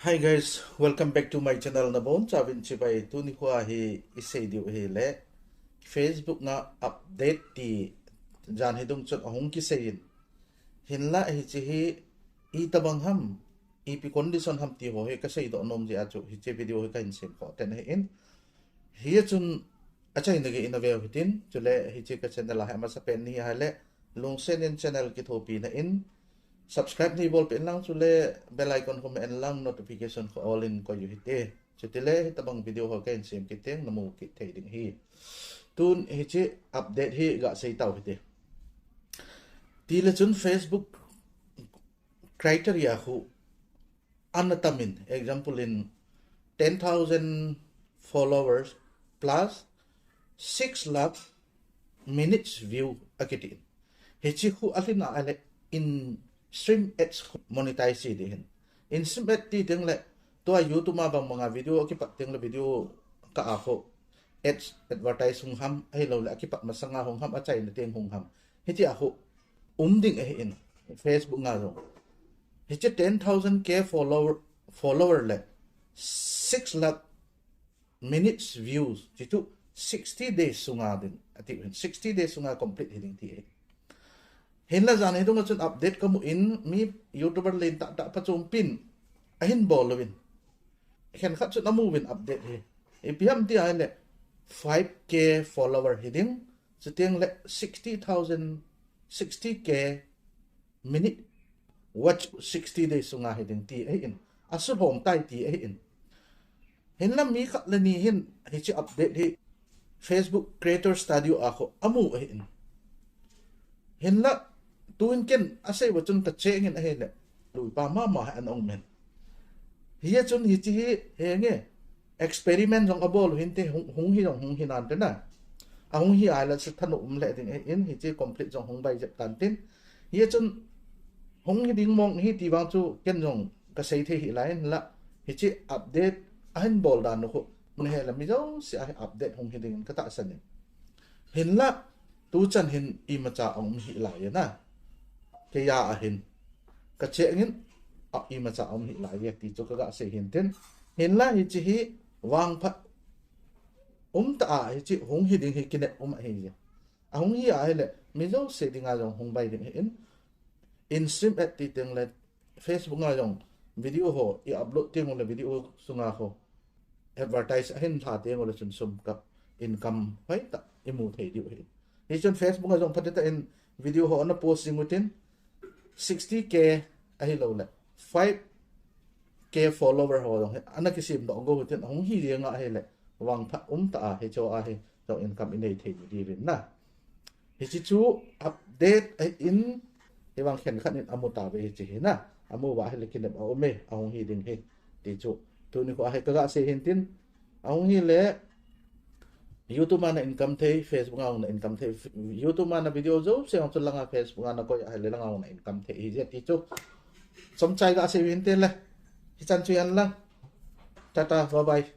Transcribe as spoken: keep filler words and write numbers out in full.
Hi guys, welcome back to my channel. Nabonchauvin chibai. Tuni khoa hi isei diu hile Facebook a update ti jan hi dungchun ahung kisei in. Hinla hiche hi itobang ham, ipi condition ham ti ho hi kasei doh nom jeh a chu hiche video hi kahin sem kho ten ahin. Hia chun achaina gei in aveu hitin, chule hiche ka channel a hi amasapen nahi ahile, lungset in channel kithopina in subscribe neibolpeh inlang, chule bell icon khu ma enlang, notification khu all in koi u hite. Chutile hitobang video ho kahin sem kit teng namu kit thei ding ahi. Tun hiche update hi gasei tau hite. Tile chun Facebook criteria khu ana tam in, example in ten thousand followers plus six lakh minutes view akiti in. Hiche khu alhin ahile in-stream ads khu monetize hi ding ahin. In-stream ad ti tengle tua YouTube a bang banga video akipat tengle video kah a khu ads advertise hung ham, ahiloule akipat masanga hung ham, achaina teng hung ham, hitia khu um ding ahin. Facebook a jong hiche ten thousand K follower, follower le six lakh minutes views, hichu sixty days sunga ding ati ahin, sixty days sunga complete hi ding ti ahi. Hinla jan hi dunga chun update kamu in, mi YouTuber lentah tah phachumpin ahin bol uvin. Khenkhat chun amu uvin update hi. Ipi ham ti ahile five K follower hi ding, chutengle sixty thousand, sixty K minute watch sixty days sunga hi ding ti ahin. Asulhom tai ti ahin. Hinla mi khat le ni hin hiche update hi Facebook Creator Studio a khu amu ahin. Hinla tun ken asei uva chun kacheng in ahile, luipa mama hi ana um in. Hia chun hiche hi henge experiment jong abol u hinte, hung, hung hi jong hung hi nante na. Ahung hi ahile chu thanom um le ding ahin, hiche complete jong hung bai jep tan tin. Hia chun hung hi ding mong hi ti vang chu ken jong kasei thei hih lai in la, hiche update ahin bol dan u khu mun hile mi jouse a hi update hung hi ding in katahsan in. Hinla tuchan hin imacha aum hih lai e na. Keiya ahin kacheng in, a, imacha aum hih lai e ti chu kagasei hin tin. Hinla hiche hi vangphat umtah a hiche hung hi ding hi kinep um ahi e. Ahung hi ahile mi jouse dinga jong hung bai ding ahin. In-stream ad ti tengle Facebook a jong video ho i upload tengule video sunga khu advertise ahin lha tengule chun sum kap, income hoitah imu thei diu ahi. Hichun Facebook a jong phatah in video ho ana post jing utin sixty K ahiloule five K follower ho jong hi ana kisemdoh go utin, ahung hi jenga ahile vangphat umtah a hicheho a hi jong income inei thei diuvin na. Hiche chu update ahin, hivang khenkhat in amu tauve hiche hi na. Amu uva ahile kinep aume, ahung hi ding hi ti chu. Tuni khoa hi kagasei hin tin, ahung hile YouTube a na income thei, Facebook a na income thei, YouTube a na video jouse jong chu langa Facebook a nakoi ahile langa na income thei hije ti chu. Chomcha igasei u hinte le. Hichan chu hen lang. Tata, bye bye.